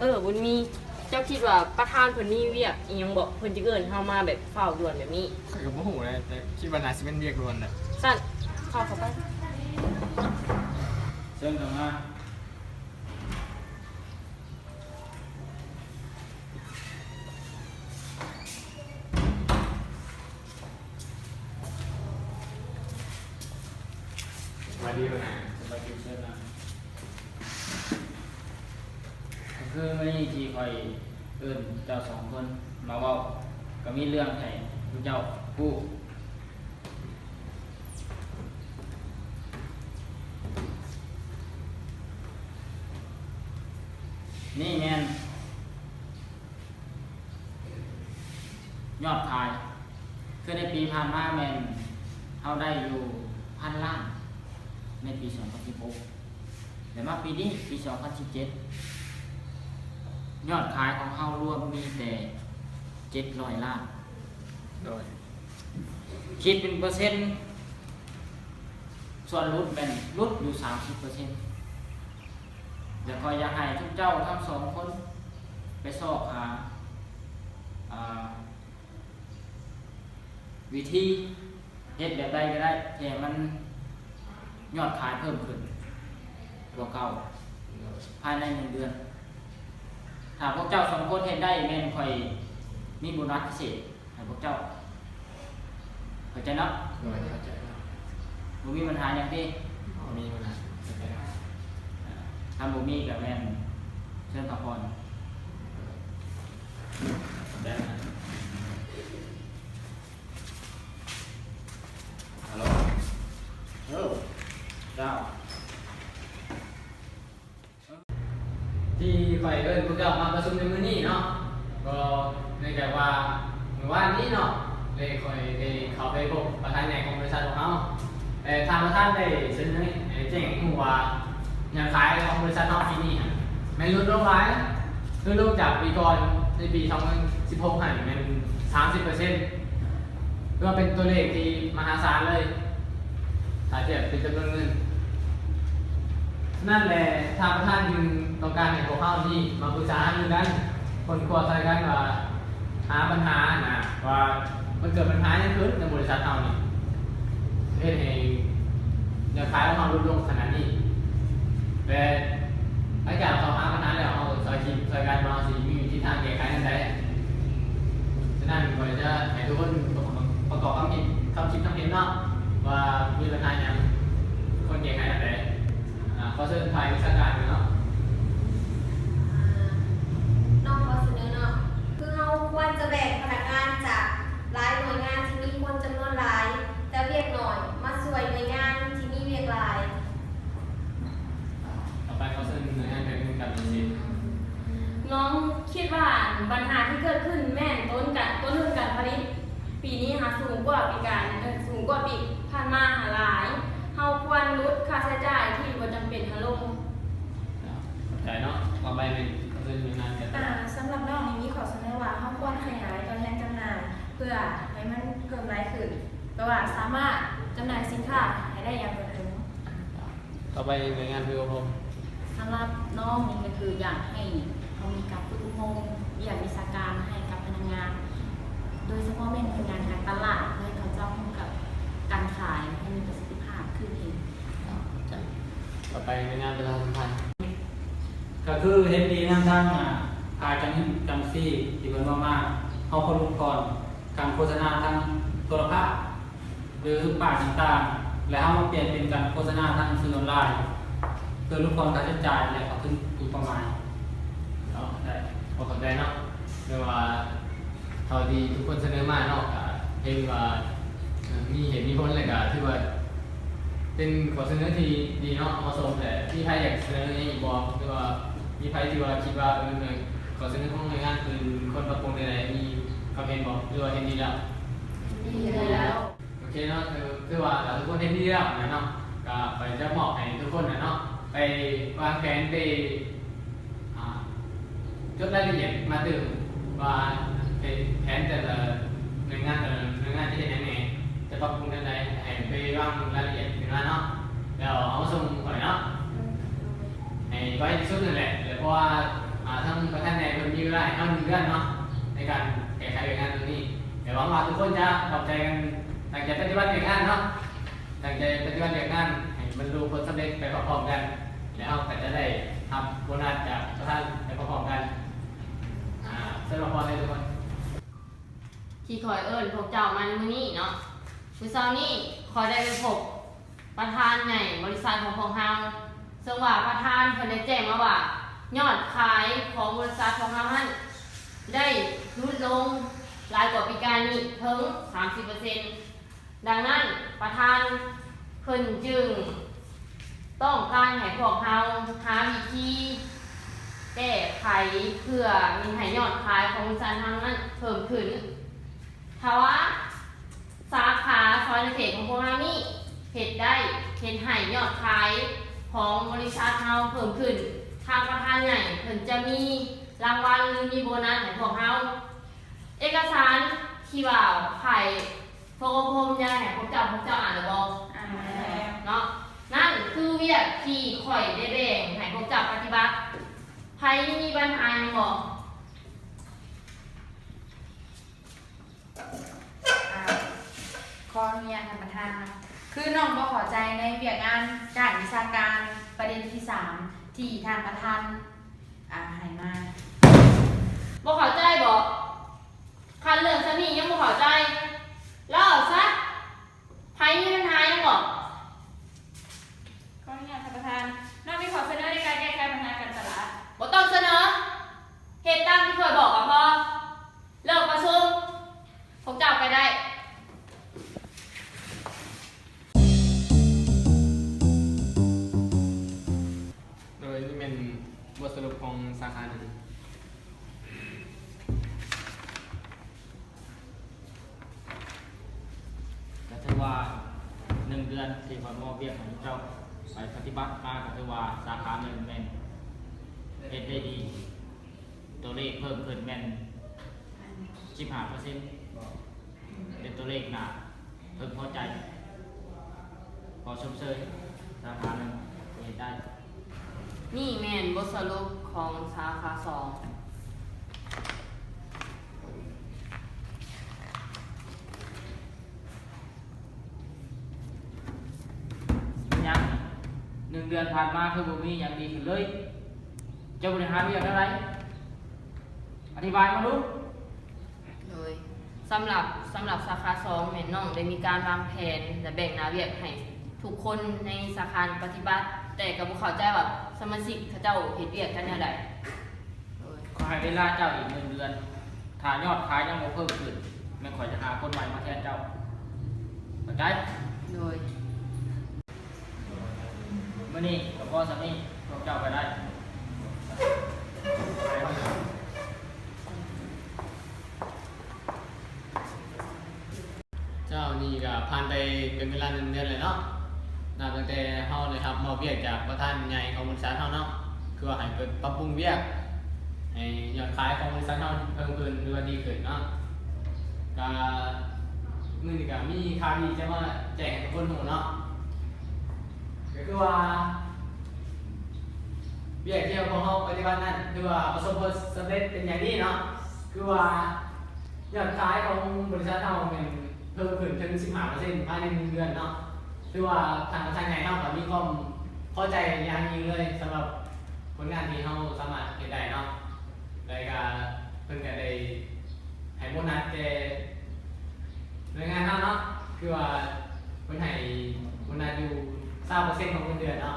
ເອີ ບຸນມີ, ເຈົ້າຄິດວ່າປະທານເພິ່ນມີວຽກອີ່ຫຍັງບໍ່? ເພິ່ນຈຶ່ງເອີ້ນເຮົາມາແບບຟ້າວດ່ວນແບບນີ້. ຂ້ອຍກໍບໍ່ຮູ້ແຫຼະ, ແຕ່ຄິດວ່າໜ້າຊິເປັນວຽກດ່ວນແຫຼະ. ຊັ້ນເຂົ້າ, ເຂົ້າໄປ. ເຊີນເຂົ້າມາ. ສະບາຍດີຫົວໜ້າ. ສະບາຍດີ, ເຊີນນະ. ກໍຄືມື້ນີ້ທີ່ຂ້ອຍເອີ້ນເຈົ້າສອງຄົນມາເວົ້າ, ກໍມີເລື່ອງໃຫ້ພວກເຈົ້າຮູ້. ນີ້ແມ່ນ ຍອດຂາຍ ຄືໃນປີຜ່ານມາແມ່ນເຮົາໄດ້ຢູ່ພັນລ້ານໃນປີສອງພັນສິບຫົກ ແລະ ມາປີນີ້ ປີສອງພັນສິບເຈັດ ຍອດຂາຍຂອງເຮົາລວມມີແຕ່ເຈັດຮ້ອຍລ້ານ. ໂດຍ ຄິດເປັນເປີເຊັນ ສ່ວນຫຼຸດແມ່ນຫຼຸດຢູ່ສາມສິບເປີເຊັນ. ແລະ ຂ້ອຍຢາກໃຫ້ທຸກເຈົ້າທັງສອງຄົນໄປຊອກຫາ ອ່າ ວິທີເຮັດແບບໃດກໍໄດ້ ທີ່ໃຫ້ມັນຍອດຂາຍເພີ່ມຂຶ້ນກວ່າເກົ່າ ໂດຍ ພາຍໃນໜຶ່ງເດືອນ. ຖ້າພວກເຈົ້າສອງຄົນເຮັດໄດ້ ແມ່ນຂ້ອຍມີໂບນັສພິເສດໃຫ້ພວກເຈົ້າ. ເຂົ້າໃຈເນາະ? ໂດຍ ເຂົ້າໃຈເນາະ. ບໍ່ມີບັນຫາຫຍັງຕິ? ບໍ່ມີບັນຫາ. ເຂົ້າໃຈເນາະ. ຖ້າບໍ່ມີກໍແມ່ນເຊີນພັກຜ່ອນ. ໄດ້. ຮັລໂຫຼ. ເອີ ເຈົ້າ. ທີ່ຂ້ອຍເອີ້ນພວກເຈົ້າມາປະຊຸມໃນມື້ນີ້ເນາະ ກໍເນື່ອງຈາກວ່າມື້ວານນີ້ເນາະ ໄດ້ ຂ້ອຍໄດ້ເຂົ້າໄປພົບປະທານໃຫຍ່ຂອງບໍລິສັດຂອງເຮົາ ແລະ ທ່ານປະທານໄດ້ສະເໜີ ໄດ້ແຈ້ງໃຫ້ຮູ້ວ່າ ຍອດຂາຍຂອງບໍລິສັດເຮົາປີນີ້ຫັ້ນແມ່ນຫຼຸດລົງຫຼາຍ, ຫຼຸດລົງຈາກປີກ່ອນ ໃນປີສອງພັນສິບຫົກຫັ້ນແມ່ນສາມສິບເປີເຊັນ ຖືວ່າເປັນຕົວເລກທີ່ມະຫາສານເລີຍ ຖ້າທຽບເປັນຈຳນວນເງິນ. ສະນັ້ນແຫຼະ ທ່ານປະທານຈຶ່ງຕ້ອງການໃຫ້ພວກເຮົານີ້ມາປຶກສາຫາລືກັນ, ຄົ້ນຄວ້າຊ່ອຍກັນວ່າ ຫາບັນຫາຫັ້ນນະ ວ່າມັນເກີດບັນຫາຫຍັງຂຶ້ນໃນບໍລິສັດເຮົານີ້ ເຮັດໃຫ້ຍອດຂາຍຂອງເຮົາຫຼຸດລົງຂະໜາດນີ້ ແລະ ຫຼັງຈາກເຮົາຫາບັນຫາແລ້ວ ເຮົາກໍຊ່ອຍຄິດຊ່ອຍກັນວ່າເຮົາຊິມີວິທີທາງແກ້ໄຂແນວໃດ. ສະນັ້ນ ຂ້ອຍຈະໃຫ້ທຸກຄົນປະກອບຄຳຄິດ ຄຳຄິດຄຳເຫັນເນາະ ວ່າມີບັນຫາຫຍັງ ຄວນແກ້ໄຂແນວໃດ. ອາ ຂໍເຊີນຝ່າຍວິຊາການເລີຍເນາະ. ນ້ອງຂໍສະເໜີເນາະ ຄືເຮົາຄວນຈະແບ່ງພະນັກງານຈາກຫຼາຍໜ່ວຍງານທີ່ມີຄົນຈຳນວນຫຼາຍ ແຕ່ວຽກໜ້ອຍ ມາຊ່ວຍໜ່ວຍງານທີ່ມີວຽກຫຼາຍ. ຕໍ່ໄປຂໍເຊີນໜ່ວຍງານການເງິນການບັນຊີ. ນ້ອງຄິດວ່າບັນຫາທີ່ເກີດຂຶ້ນແມ່ນຕົ້ນການ ຕົ້ນເລື່ອງການຜະລິດ ປີນີ້ຫາສູງກວ່າປີກາຍ ເອີ ສູງກວ່າປີຜ່ານມາຫາຫຼາຍ. ເຮົາຄວນຫຼຸດຄ່າໃຊ້ຈ່າຍທີ່ບໍ່ຈຳເປັນຫັ້ນລົງ. ຂອບໃຈເນາະ. ຕໍ່ໄປແມ່ນເຊີນໜ່ວຍງານການຕະຫຼາດ. ອາ ສຳລັບນ້ອງນີ້ມີຂໍ້ສະເໜີວ່າ ເຮົາຄວນຂະຫຍາຍຕົວແທນຈຳໜ່າຍ ເພື່ອໃຫ້ມັນເພີ່ມຫຼາຍຂຶ້ນ ແປວ່າສາມາດຈຳໜ່າຍສິນຄ້າໃຫ້ໄດ້ຢ່າງທົ່ວເຖິງ. ຕໍ່ໄປໜ່ວຍງານຝຶກອົບຮົມ. ສຳລັບນ້ອງນີ້ກໍຄືຢາກໃຫ້ເຮົາມີການຝຶກອົບຮົມວຽກວິຊາການໃຫ້ກັບພະນັກງານ ໂດຍສະເພາະແມ່ນໜ່ວຍງານການຕະຫຼາດ ເພື່ອໃຫ້ເຂົາເຈົ້າຮູ້ກັບການຂາຍໃຫ້ມີປະສິດທິພາບຂຶ້ນອີກ. ຕໍ່ໄປໜ່ວຍງານປະຊາສຳພັນ. ກໍຄືເຫັນດີນຳທາງ ອາ ທ່ານຈັນ ຈັນຊີ ທີ່ເພິ່ນເວົ້າມາ ເຮົາຄວນຫຼຸດຜ່ອນການໂຄສະນາທາງໂທລະພາບ ຫຼືປ້າຍຕ່າງໆ ແລະ ເຮົາມາປ່ຽນເປັນການໂຄສະນາທາງສື່ອອນລາຍ ເພື່ອຫຼຸດຜ່ອນຄ່າໃຊ້ຈ່າຍ ແລະ ເຂົ້າເຖິງກຸ່ມເປົ້າໝາຍ. ເນາະ ໄດ້ ຂໍຂອບໃຈເນາະ. ແຕ່ວ່າເທົ່າທີ່ທຸກຄົນສະເໜີມາເນາະ ກະເຫັນວ່າ ເອີ ມີເຫດມີຜົນ ແລະ ກະຖືວ່າເປັນຂໍ້ສະເໜີທີ່ດີເນາະ ເໝາະສົມ. ແລະ ມີໃຜຢາກສະເໜີຫຍັງອີກບໍ່ ຫຼືວ່າມີໃຜທີ່ວ່າຄິດວ່າ ເອີ ຂໍ້ສະເໜີຂອງໜ່ວຍງານອື່ນຄວນປັບປຸງແນວໃດ ມີຄວາມເຫັນບໍ່ ຫຼືວ່າເຫັນດີແລ້ວ? ເຫັນດີແລ້ວ. ໂອເຄເນາະ ຖື ຖືວ່າທຸກຄົນເຫັນດີແລ້ວນະເນາະ ກະຂ້ອຍຈະມອບໃຫ້ທຸກຄົນນະເນາະ ໄປວາງແຜນ ໄປ ອ່າ ຈົດລາຍລະອຽດມາຕື່ມ ວ່າແຜນແຕ່ລະໜ່ວຍງານ ແຕ່ລະໜ່ວຍງານຈະເຮັດຫຍັງແດ່ ຈະປັບປຸງແນວໃດ ໃຫ້ໄປວາງລາຍລະອຽດຂຶ້ນມາເນາະ ແລ້ວເອົາມາສົ່ງຂ້ອຍເນາະ ໃຫ້ໄວທີ່ສຸດນັ້ນແຫຼະ. ແລ້ວເພາະວ່າ ອ່າ ທາງ ປະທານໃຫຍ່ເພິ່ນມີເວລາໃຫ້ເຮົາໜຶ່ງເດືອນເນາະ ໃນການແກ້ໄຂວຽກງານຕົງນີ້. ແຕ່ຫວັງວ່າທຸກຄົນຈະຂອບໃຈກັນ, ຕັ້ງໃຈປະຕິບັດວຽກງານເນາະ, ຕັ້ງໃຈປະຕິບັດວຽກງານໃຫ້ມັນຮູ້ຜົນສຳເລັດໄປພ້ອມໆກັນ, ແລ້ວເຮົາກໍຈະໄດ້ຮັບໂບນັດຈາກປະທານໄປພ້ອມໆກັນ. ອາ ເຊີນມາພອນເລີຍທຸກຄົນ. ທີ່ຂ້ອຍເອີ້ນພວກເຈົ້າມາໃນມື້ນີ້ເນາະ, ມື້ເຊົ້ານີ້ຂ້ອຍໄດ້ໄປພົບປະທານໃຫຍ່ບໍລິສັດຂອງພວກເຮົາ, ເຊິ່ງວ່າປະທານເພິ່ນໄດ້ແຈ້ງມາວ່າ ຍອດຂາຍຂອງບໍລິສັດຂອງເຮົາຫັ້ນ ໄດ້ຫຼຸດລົງຫຼາຍກວ່າປີກາຍນີ້ເຖິງສາມສິບເປີເຊັນ. ດັ່ງນັ້ນ ປະທານເພິ່ນຈຶ່ງ ຕ້ອງການໃຫ້ພວກເຮົາຫາວິທີແກ້ໄຂ ເພື່ອເຮັດໃຫ້ຍອດຂາຍຂອງບໍລິສັດເຮົານັ້ນເພີ່ມຂຶ້ນ. ຖ້າວ່າສາຂາສະຫວັນນະເຂດຂອງພວກເຮົານີ້ເຮັດໄດ້ ເຮັດໃຫ້ຍອດຂາຍຂອງບໍລິສັດເຮົາເພີ່ມຂຶ້ນ, ທາງປະທານໃຫຍ່ເພິ່ນຈະມີລາງວັນ ຫຼື ມີໂບນັສໃຫ້ພວກເຮົາ. ເອກະສານທີ່ວ່າໃຫ້ ໂທອົບຮົມຢາກໃຫ້ພວກເຈົ້າ, ພວກເຈົ້າອ່ານແລ້ວບໍ່? ອ່ານແລ້ວເນາະ. ນັ້ນຄືວຽກທີ່ຂ້ອຍໄດ້ແບ່ງໃຫ້ພວກເຈົ້າປະຕິບັດ. ໃຜມີບັນຫາຫຍັງບໍ່? ອ່າ ຂໍອະນຸຍາດທ່ານປະທານເນາະ, ຄືນ້ອງບໍ່ເຂົ້າໃຈໃນວຽກງານດ້ານວິຊາການປະເດັນທີສາມ ທີ່ທ່ານປະທານ ອ່າ ໃຫ້ມາ. ບໍ່ເຂົ້າໃຈບໍ? ຄັນເລື່ອງສ່ຳນີ້ຍັງບໍ່ເຂົ້າໃຈ, ລາອອກຊະ. ໃຜມີບັນຫາຫຍັງບໍ? ຂໍອະນຸຍາດທ່ານປະທານ, ນ້ອງມີຂໍ້ສະເໜີໃນການແກ້ໄຂບັນຫາການຕະຫຼາດ. ບໍ່ຕ້ອງສະເໜີ, ເຮັດຕາມທີ່ຂ້ອຍບອກກໍພໍ. ເລີກປະຊຸມ, ພວກເຈົ້າໄປໄດ້. ໂດຍນີ້ແມ່ນບົດສະຫຼຸບຂອງສາຂາໜຶ່ງ. ກໍຖືວ່າໜຶ່ງເດືອນທີ່ຂ້ອຍມອບວຽກໃຫ້ເຈົ້າໄປປະຕິບັດມາ ກໍຖືວ່າສາຂາໜຶ່ງແມ່ນເຮັດໄດ້ດີ, ຕົວເລກເພີ່ມຂຶ້ນແມ່ນສິບຫ້າເປີເຊັນ. ເປັນຕົວເລກໜ້າເພິ່ງພໍໃຈ, ຂໍຊົມເຊີຍສາຂາໜຶ່ງທີ່ເຮັດໄດ້. ນີ້ແມ່ນບົດສະຫຼຸບຂອງສາຂາສອງ. ຫຍັງ ໜຶ່ງເດືອນຜ່ານມາຄືບໍ່ມີຫຍັງດີຂຶ້ນເລີຍ? ເຈົ້າບໍລິຫານວຽກແນວໃດ? ອະທິບາຍມາດູ. ໂດຍ ສຳລັບ ສຳລັບສາຂາສອງແມ່ນນ້ອງໄດ້ມີການວາງແຜນ ແລະ ແບ່ງໜ້າວຽກໃຫ້ທຸກຄົນໃນສາຂາປະຕິບັດ, ແຕ່ກໍບໍ່ເຂົ້າໃຈວ່າສະມາຊິກເຂົາເຈົ້າເຮັດວຽກກັນແນວໃດ. ໂດຍ ຂໍໃຫ້ເວລາເຈົ້າອີກໜຶ່ງເດືອນ, ຖ້າຍອດຂາຍຍັງບໍ່ເພີ່ມຂຶ້ນ ແມ່ນຂ້ອຍຈະຫາຄົນໃໝ່ມາແທນເຈົ້າ. ເຂົ້າໃຈ? ໂດຍ. ມື້ນີ້ກໍພໍສ່ຳນີ້, ພວກເຈົ້າໄປໄດ້. ເຈົ້າ ນີ້ກໍຜ່ານໄປເປັນເວລາໜຶ່ງເດືອນແລ້ວເນາະ, ນັບຕັ້ງແຕ່ເຮົາໄດ້ຮັບມອບວຽກຈາກປະທານໃຫຍ່ຂອງບໍລິສັດເຮົາເນາະ, ຄືວ່າໃຫ້ໄປປັບປຸງວຽກ ໃຫ້ຍອດຂາຍຂອງບໍລິສັດເຮົາເພີ່ມຂຶ້ນ ຫຼືວ່າດີຂຶ້ນເນາະ. ກະມື້ນີ້ກະມີຂ່າວດີຈະມາແຈ້ງໃຫ້ທຸກຄົນຮູ້ເນາະ, ກະຄືວ່າວຽກທີ່ພວກເຮົາປະຕິບັດນັ້ນ ຖືວ່າປະສົບຜົນສຳເລັດເປັນຢ່າງດີເນາະ, ຄືວ່າຍອດຂາຍຂອງບໍລິສັດເຮົາແມ່ນເພີ່ມຂຶ້ນເຖິງສິບຫ້າເປີເຊັນພາຍໃນໜຶ່ງເດືອນເນາະ. ຖືວ່າທາງ ທາງໃຫຍ່ເຮົາກໍມີຄວາມພໍໃຈຢ່າງຍິ່ງເລີຍ ສຳລັບຜົນງານທີ່ເຮົາສາມາດເຮັດໄດ້ເນາະ. ແລ້ວກະເພິ່ນກະໄດ້ໃຫ້ໂບນັດແກ່ໜ່ວຍງານເຮົາເນາະ, ຄືວ່າເພິ່ນໃຫ້ໂບນັດຢູ່ຊາວເປີເຊັນຂອງເງິນເດືອນເນາະ.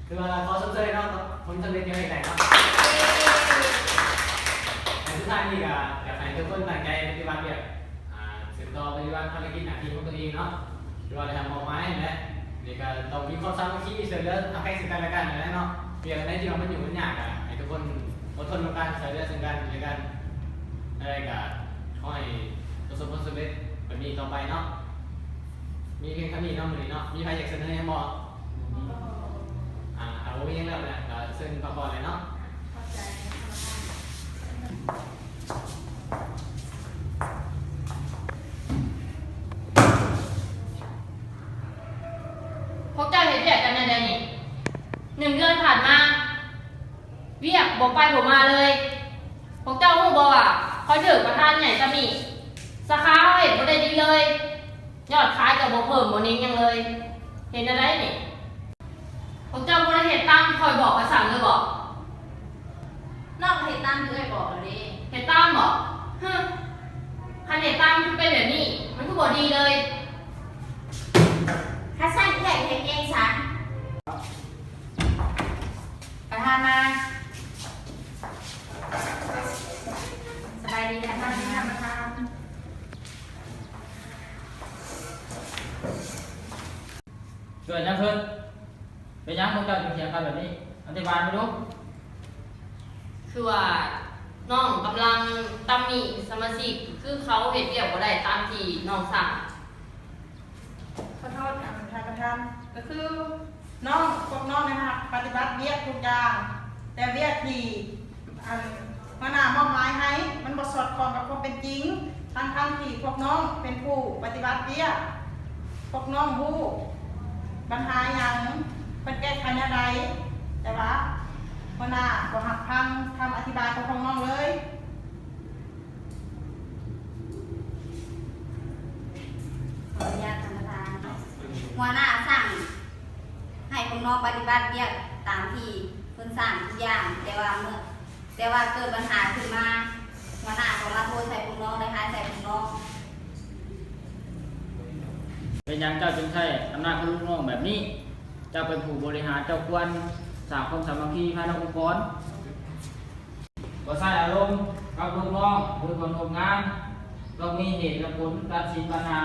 ຄືວ່າຂໍຊົມເຊີຍເນາະ ກັບຜົນສຳເລັດທີ່ເຮົາເຮັດໄດ້ເນາະ. ແລະ ສຸດທ້າຍນີ້ກໍຢາກໃຫ້ທຸກຄົນຕັ້ງໃຈປະຕິບັດວຽກ ອ່າ ສືບຕໍ່ປະຕິບັດພາລະກິດໜ້າທີ່ຂອງຕົວເອງເນາະ ທີ່ວ່າໄດ້ຮັບມອບໝາຍຫັ້ນແຫຼະ. ແລ້ວກໍຕ້ອງມີຄວາມສາມັກຄີ ຊ່ວຍເຫຼືອຮັກແພງເຊິ່ງກັນແລະກັນຫັ້ນແຫຼະເນາະ. ວຽກອັນໃດທີ່ວ່າມັນຫຍຸ້ງມັນຍາກ ກໍໃຫ້ທຸກຄົນອົດທົນນຳກັນ ຊ່ວຍເຫຼືອເຊິ່ງກັນແລະກັນ. ແລ້ວກໍຂໍໃຫ້ປະສົບຜົນສຳເລັດແບບນີ້ຕໍ່ໄປເນາະ. ມີພຽງເທົ່ານີ້ເນາະ ມື້ນີ້ເນາະ. ມີໃຜຢາກສະເໜີຫຍັງບໍ່? ອ່າ ຖ້າບໍ່ມີຫຍັງແລ້ວນະ ກໍເຊີນພັກຜ່ອນເລີຍເນາະ. ພວກເຈົ້າເຮັດວຽກກັນແນວໃດນີ້? ໜຶ່ງເດືອນຜ່ານມາ ວຽກບໍ່ໄປບໍ່ມາເລີຍ. ພວກເຈົ້າຮູ້ບໍ່ວ່າຂ້ອຍຖືກປະທານໃຫຍ່ຕຳໜິ? ສາຂາເຮົາເຮັດບໍ່ໄດ້ດີເລີຍ, ຍອດຂາຍກໍບໍ່ເພີ່ມບໍ່ເໜັງຫຍັງເລີຍ. ເຮັດແນວໃດນີ້? ພວກເຈົ້າບໍ່ໄດ້ເຮັດຕາມທີ່ຂ້ອຍບອກກະສັ່ງເລີຍບໍ? ນ້ອງກໍເຮັດຕາມທີ່ເອື້ອຍບອກແລ້ວເດ້. ເຮັດຕາມບໍ? ຮຶ, ຄັນເຮັດຕາມມັນຄືເປັນແບບນີ້, ມັນຄືບໍ່ດີເລີຍ. ຄັນຊັ້ນເອື້ອຍເຮັດເອງຊະ. ປະທານມາ. ສະບາຍດີທ່ານປະທານ. ເກີດຫຍັງຂຶ້ນ? ເປັນຫຍັງພວກເຈົ້າຈຶ່ງຖຽງກັນແບບນີ້? ອະທິບາຍມາດູ. ຄືວ່ານ້ອງກຳລັງຕຳໜິສະມາຊິກ, ຄືເຂົາເຮັດວຽກບໍ່ໄດ້ຕາມທີ່ນ້ອງສັ່ງ. ຂໍໂທດທ່ານປະທານ, ກໍຄືນ້ອງ, ພວກນ້ອງໄດ້ຮັບປະຕິບັດວຽກທຸກຢ່າງ, ແຕ່ວຽກທີ່ ອັນ ຫົວໜ້າມອບໝາຍໃຫ້ ມັນບໍ່ສອດຄ່ອງກັບຄວາມເປັນຈິງ, ທັງໆທີ່ພວກນ້ອງເປັນຜູ້ປະຕິບັດວຽກ. ພວກນ້ອງຮູ້ບັນຫາຫຍັງ, ເພິ່ນແກ້ໄຂແນວໃດ, ແຕ່ວ່າຫົວໜ້າບໍ່ຮັບຟັງຄຳອະທິບາຍຂອງພວກນ້ອງເລີຍ. ຂໍອະນຸຍາດທ່ານປະທານ. ຫົວໜ້າສັ່ງໃຫ້ພວກນ້ອງປະຕິບັດວຽກຕາມທີ່ເພິ່ນສັ່ງທຸກຢ່າງ, ແຕ່ວ່າເມື່ອ, ແຕ່ວ່າເກີດບັນຫາຂຶ້ນມາ, ຫົວໜ້າກໍມາໂທດໃສ່ພວກນ້ອງ ແລະ ຮ້າຍໃສ່ພວກນ້ອງ. ເປັນຫຍັງເຈົ້າຈຶ່ງໃຊ້ອຳນາດຂອງລູກນ້ອງແບບນີ້? ເຈົ້າເປັນຜູ້ບໍລິຫານ, ເຈົ້າຄວນສ້າງຄວາມສາມັກຄີພາຍໃນອົງກອນ. ບໍ່ໃຊ້ອາລົມກັບລູກນ້ອງ ຫຼື ເພື່ອນຮ່ວມງານ. ຕ້ອງມີເຫດແລະຜົນຕັດສິນບັນຫາ.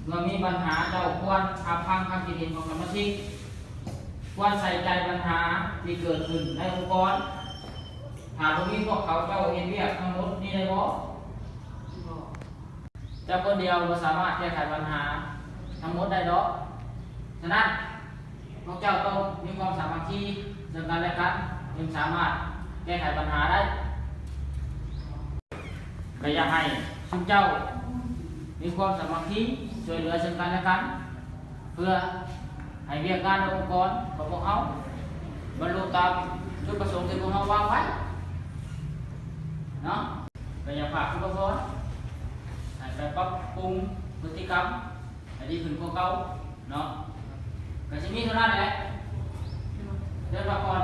ເມື່ອມີບັນຫາ, ເຈົ້າຄວນຮັບຟັງຄຳຄິດເຫັນຂອງສະມາຊິກ. ຄວນໃສ່ໃຈບັນຫາທີ່ເກີດຂຶ້ນໃນອົງກອນ. ຖ້າບໍ່ມີພວກເຂົາ, ເຈົ້າເຮັດວຽກທັງໝົດນີ້ໄດ້ບໍ່? ເຈົ້າຄົນດຽວບໍ່ສາມາດແກ້ໄຂບັນຫາທັງໝົດໄດ້ດອກ. ສະນັ້ນ, ພວກເຈົ້າຕ້ອງມີຄວາມສາມັກຄີເຊິ່ງກັນແລະກັນ, ຈຶ່ງສາມາດແກ້ໄຂບັນຫາໄດ້. ກໍຢາກໃຫ້ຊຸມເຈົ້າມີຄວາມສາມັກຄີ ຊ່ວຍເຫຼືອເຊິ່ງກັນແລະກັນ, ເພື່ອໃຫ້ວຽກງານໃນອົງກອນຂອງພວກເຮົາບັນລຸຕາມຈຸດປະສົງທີ່ພວກເຮົາວາງໄວ້ເນາະ. ກໍຢາກຝາກຜູ້ປະກອບການໃຫ້ໄປປັບປຸງພຶດຕິກຳໃຫ້ດີຂຶ້ນກວ່າເກົ່າເນາະ. ກໍຊິມີເທົ່ານັ້ນແຫຼະ. ເຊີນພັກຜ່ອນ.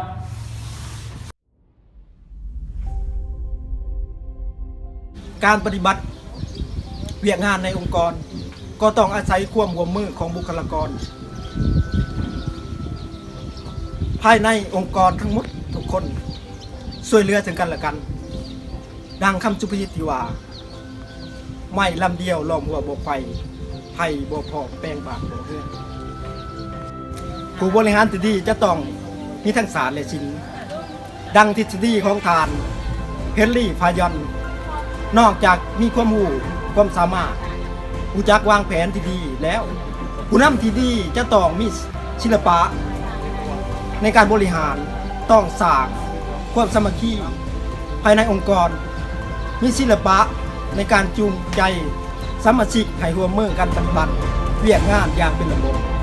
ການປະຕິບັດວຽກງານໃນອົງກອນ ກໍຕ້ອງອາໄສຄວາມຮ່ວມມືຂອງບຸກຄະລາກອນພາຍໃນອົງກອນທັງໝົດທຸກຄົນ ຊ່ວຍເຫຼືອເຊິ່ງກັນແລະກັນ. ດັ່ງຄຳສຸພາສິດທີ່ວ່າ, ໄມ້ລຳດຽວລ້ອມຫົວບໍ່ໄຟ, ໄຟບໍ່ພໍແປງບ້ານບໍ່ເຮືອນ. ຜູ້ບໍລິຫານທີ່ດີຈະຕ້ອງມີທັງສາດ ແລະ ສິນ. ດັ່ງທິດສະດີຂອງທ່ານ ເຮນຣີ ຟາຢອນ, ນອກຈາກມີຄວາມຮູ້, ຄວາມສາມາດ, ຮູ້ຈັກວາງແຜນທີ່ດີແລ້ວ, ຜູ້ນຳທີ່ດີຈະຕ້ອງມີ ສິລະປະໃນການບໍລິຫານ, ຕ້ອງສ້າງຄວາມສາມັກຄີພາຍໃນອົງກອນ, ມີສິລະປະໃນການຈູງໃຈສະມາຊິກໃຫ້ຮ່ວມມືກັນປະຕິບັດວຽກງານຢ່າງເປັນລະບົບ.